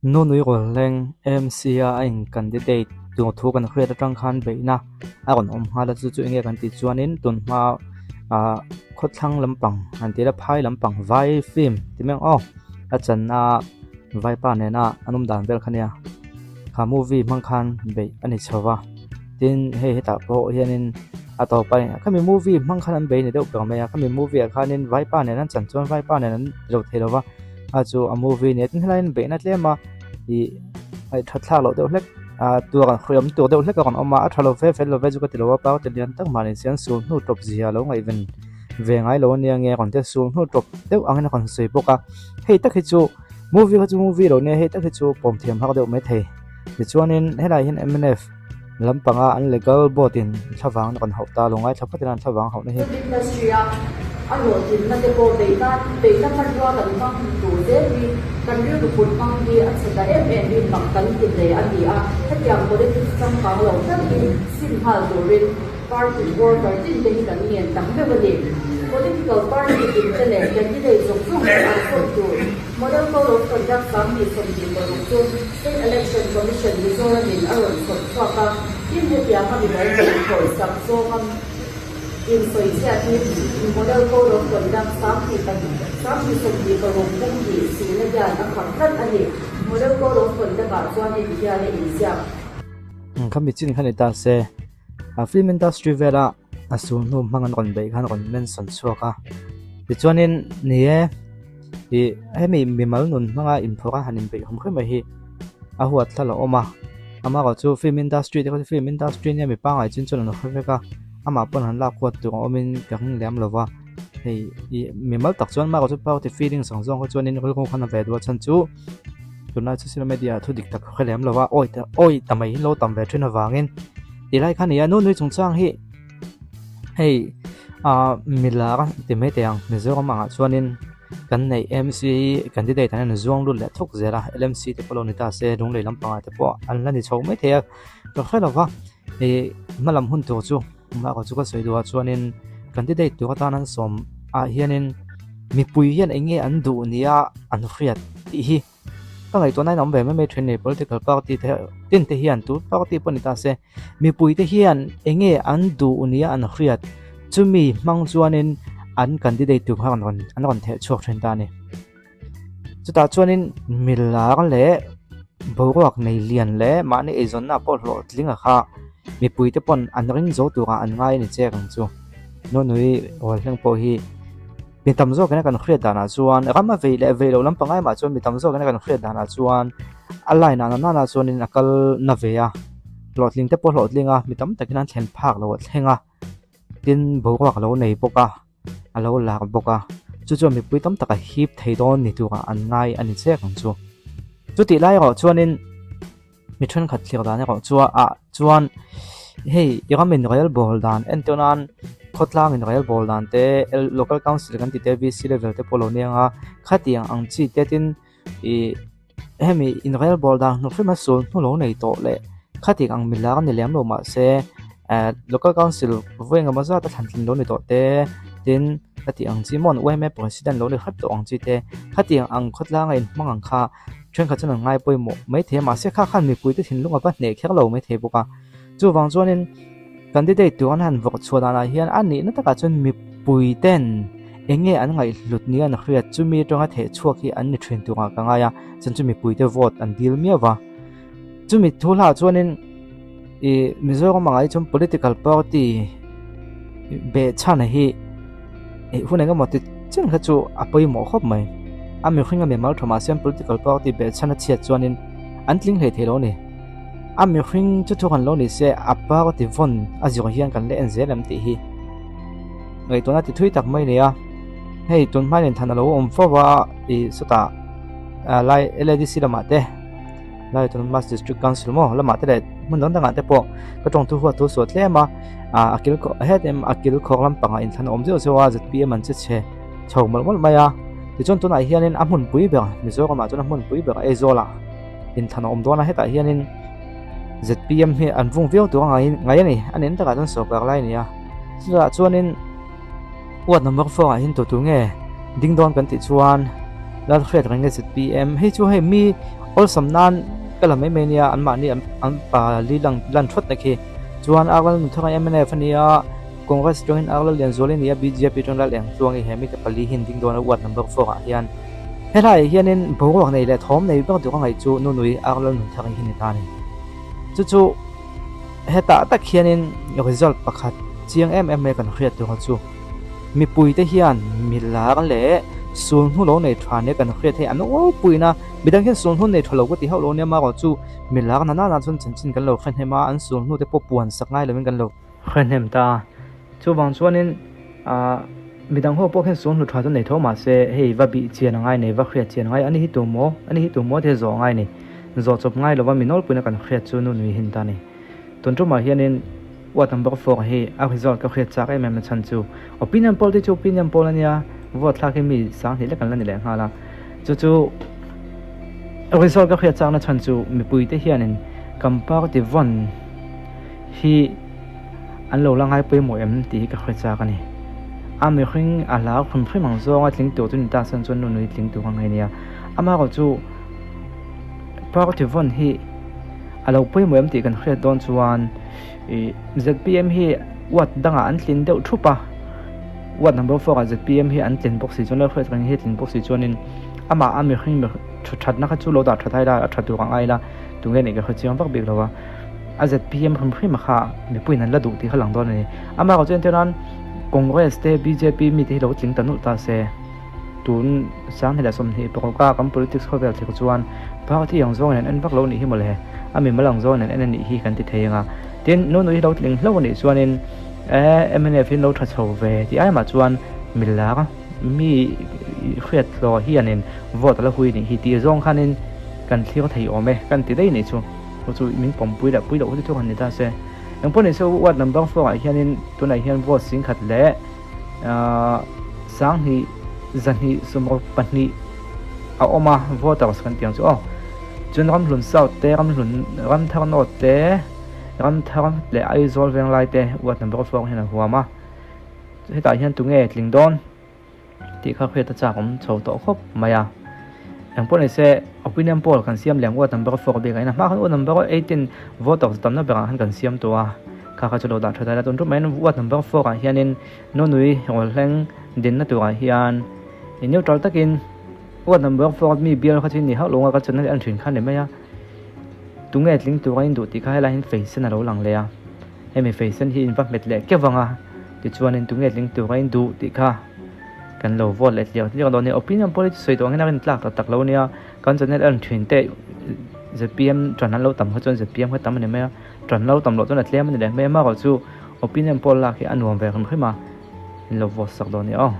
Nunui Rawlhleng AMC-a a in candidate tur thu kan hriat atang khan beihna a rawn awm nghal a, chu chu enge kan tih chuanin tunhma ah khawthlang lampang han tih ila phai lampang vai film ti mai ang aw a channa vaipa nena an awm dan vel kha nia kha movie hmang khan beih a ni chho va tin hei hetah pawh hianin a tawp a khami movie hmang khan an bei ni deuh ber mai a khami movie ah khanin vaipa nen an chan chuan vaipa nen an ti lo thei lo va. a chu a movie nia tin helaiin beihna tlem a ih ngaih that thlak loh deuh hlek ah tur ang hriam tur deuh hlek a rawn awm a a tha lo ve fel lo ve chu ka ti lo a party lian tak mahni chuan sul hnu tawp zia lo ngaihven ve ngai lo ania nge rawn te sul hnu tawp deuh angin a rawn sawi bawk a hei tak hi chu movie kha chu movie lo nia hei tak hi chu pawm thiam har deuh maithei tichuanin helaiah hian mnf lampanga an legal board in thlavang an rawn hauh ta lo ngaithla phawt ila an thlavang hauhna hi. Industry a a hlawhtlinna te pawh beihna beihna hmanrua kan hmang tur zel hi kan rilru put hmang hi a chhe ta em em hi mak kan ti hle a ni a, hetiang politics changkang lo tak hi sim nghal turin party worker tin te hi kan ngen tak meuh a ni. Political party tin te leh candidate zawng zawng te an sawi tur Model Code of Conduct 2026 chu State Election Commission Mizoramin a rawn chhawp chhuak a, tin hetianga mimal tur pawisa zawnga insawichhiat hi Model Code of Conduct 2026 pum hnih sihna hian a khap tlat a ni. Model Code of Conduct ah chuan heti hian a inziak. Khami chin kha ni ta se, a film industry vela a sul hnu hmang an rawn beih khan rawn mention chhuak a tichuanin ni e ih hemi mimal nun hmanga inphawrh a han inbeih hawm hrim mai hi a huat thla lo awm a amaherawh chu film industry te kha film industry nia mi pangngai chin chuan an hre vek a amah pawn han lak huat tur a awmin ka ring lem lo va hei ih mimal tak chuan amaherawh chu party feelings ang zawng kha chuanin rilru khan a ve duh a chhan chu tunlai social media ah thu dik tak hre lem lo va awi awi ta mai hi lo tam ve thin avangin. Ti lai kha nia nunui chungchang hi hei ah milar ti mai teh ang Mizoram angah chuanin kan neih M C candidate an zuang lut leh thawk zel a L M C te pawh lo ni ta se lunglei lampangah te pawh an la ni chho mai thei a ka hre lo va ih hmalam hun tur chu mahka chu ka sawi duh ah chuanin candidate tur atan an sawm ah hianin mipui hian eng nge an duh nia an hriat tih hi. Ka ngaihtuahna in a awm ve mai mai thin a ni political party te tin te hian tu party pawh ni ta se mipui te hian eng nge an duh nia an hriat chumi hmang chuanin an candidate tur kha an rawn an rawn theh chhuak thin ta a ni chutah chuanin milar leh boruak nei lian leh mahni eizawnna pawh hlawhtling a kha mipui te pawn an ring zo turah an ngai a ni chek ang chu nunui rualhleng pawh hi. Mi tam zawk ina kan hriat danah chuan ram a vei leh vei loh lam pangai mah chuan mi tam zawk ina kan hriat danah chuan a line ah nana nana chuanin a kal na ve a hlawhtling te pawh hlawhtling a mi tam takin an thlen phak loh a thleng a tin boruak a lo nei bawk a a lo lar bawk a chu chuan mipui tam tak a hip thei dawn ni turah an ngai a ni chiak ang chu chutih lai erawh chuanin mi thenkhat thlir dan erawh chu ah chuan hei i ram in rel bawl dan entir nan khawtlang in rel bawl dan te local council kan tih te V C level te pawh lo ni ang a khatiang ang chi te tin ih hemi in rel bawl dan hnu hrim a sul hnu lo nei tawh leh khatiang ang milar a ni lem lo mahse eh local council vawi engemaw zat a thlan tlin lo ni tawh te tin khatiang ang chi maw yma president lo ni hrep tawh ang chi te khatiang ang khawtlang a inhmang ang kha. Thenkhat chuan an ngai pawimawh maithei a, mahse kha khan mipuite thinlung a va hneh kher lo maithei bawk a. Chuvang chuanin candidate tur an han vawrh chhuah danah hian a nihna takah chuan mipuiten eng nge an ngaihhlut nia an hriat chumi atanga theh chhuak hi an ni thin turah ka ngai a, chuan chu mipuite vote an dil miau va. Chumi thu hlahah chuanin ih Mizoram angah hi chuan political party behchhan hi ih hun engemaw ti chiang kha chu a pawimawh khawp mai. A mihring a mimal tha mahse political party behchhan a chhiat chuanin an tling hlei thei lo a ni. A mihring chu thu han lo ni se a party vawn a zir hian kan la en zel em tih hi ngaihtuahna ti thui tak mai a ni a. Hei tun hma in than a lo awm fo a ih sawtah lai L A D C lamah te. Lai Autonomous District Council maw lamah te leh hmun dang dangah te pawh ka tawngthu huat thu suah tlem a ah a kil khawh het em a kil khawk lampangah inthlan a awm zeuh zeuh a Z P M an che chhe chho mawlh mawlh mai a tichuan tunah hianin a hmunpui ber Mizoramah chuan a hmunpui ber Aizawl ah inthlan a awm dawn a hetah hianin Z P M hi an vung viau tur a ngai ngai a ni a nen takah chuan sawrkar lai a ni a chutah chuanin Ward number 4 ah hian tu tu nge ding dawn kan tih chuan Lalhriat reng nge Z P M hei chu hei mi Awlsam nan ka la mai mai nia anmahni an pali lang lan thawt na khi. Chuan Arlal Nunthanga mnf a nia, Congress atangin Arlal Lianzuali a nia, bjp atangin Lal Engtluangi he mite pali hi an ding dawn a ward number four ah hian. Helaiah hianin boruak nei leh thawm nei ber duh ka ngaih chu Nunui Arlal Nunthanga hi ni ta a ni. Chu chu hetah tak hianin result pakhat chiang em em mai kan hriat tur chu mipuite hian milar leh sulhnu lo nei tha nia kan hriat hei an awlpuina midang hian sulhnu nei tha lo ka ti hauh lo nia marawh chu milar nana na chuan chanchin kan lo hre hnem a an sulhnu te pawh puan sak ngai lovin kan lo hre hnem ta a chuvang chuanin ah midang ho pawh khian sulhnu tha chu nei tho mahse hei va bih chian a ngai nei va hriat chian a ngai ani hi tu maw ani hi tu maw te zawh a ngai ni zawh chawp ngai lova mi nawlpuina kan hriat chu nu nui hin ta a ni. Tun tumah hianin ward number four hi a result ka hriat chak em em a chhan chu opinion poll te chu opinion poll ania vote thlak hi mi sanghnih lek an la ni leh nghal a chu chu result ka hriat chak na chhan chu mipui te hianin kan party vawn hi an lo la ngai pawimawh em tih hi ka hre chak a ni a mihring a hlau hrim hrim ang zawnga tling tur chu ni ta chuan chuan nunui tling tur ang a nia amaherawh chu party vawn hi. A lo pawimawh em tih kan hriat dawn chuan ih zpm hi ward dangah an tlin deuh thup a, ward number four ah zpm hi an tlin bawk si chuan Lalhruaia chuan hi tlin bawk si chuanin amah a mihring mi thu thatna kha chu lo dah that aila a tha tur ang aila tunge nih ka hre chiang vak bik lo a, a zpm hrim hrim kha mipuiin an la duh tih kha lang dawn a ni. Amaherawhchu chu entir nan Congress te bjp mite hi lo tling ta nulh ta se. Tun 20 leh 20 pakawka kan politics khawvel thlir chuan party ang zawngin an en vak lo nih hi mawle, a mimal ang zawngin an en a nih hi kan ti thei ang a. Tin, Nunui hi lo tling hlauh a nih chuanin e mnf hi an lo tha chho ve tih ai mah chuan milar mi hriat hlawh hianin vote a la hui nih hi tih zawng khanin kan thlir thei awm e kan ti daih nih chu. Chu chu min pawmpui leh pui loh chu thuk han ni ta se. Engpawh ni se ward number four ah hianin tunah hian vote 10,000 leh 20 122 a awm a voters kan tih ang chu aw chuan Ramhlun South te Ramhlun Ramthar North te Ramthar leh Aizawl Venglai te ward number four hian a huam a hetah hian tunge tling dawn tih kha hriat a chak awm chho tawh khawp mai a engpawh ni se opinion poll kan siam leh ang ward number four bik ah hian a hma khan ward number eighteen voters tamna berah khan kan siam tawh a. Kha kha chu lo dah tha ta ila tun ṭum maiin ward number four ah hianin Nunui rawlhleng dinna turah hian i neutral takin ward number four mi bial kha chu ni hauh lo ang a ka channel en ṭhin kha ni mai a tunge tling tura in duh tih kha helai hian fei sen a lo lang leh a hemi fei sen hi in va hmet leh keuh vang a tichuanin tunge tling tura in duh tih kha kan lo vote leh tliak tliak dawn a ni opinion poll hi chu sawi tawh ang hian a rintlak tak tak lo a nia kan channel en ṭhin te zpm ṭan an lo tam kha chuan zpm kha tam a ni mai a. Ṭan lo tam loh chuan a tlem a ni leh hmel erawh chu opinion poll lak hi a nuam ve hrim hrim a, in lo vote sak dawn a ni aw.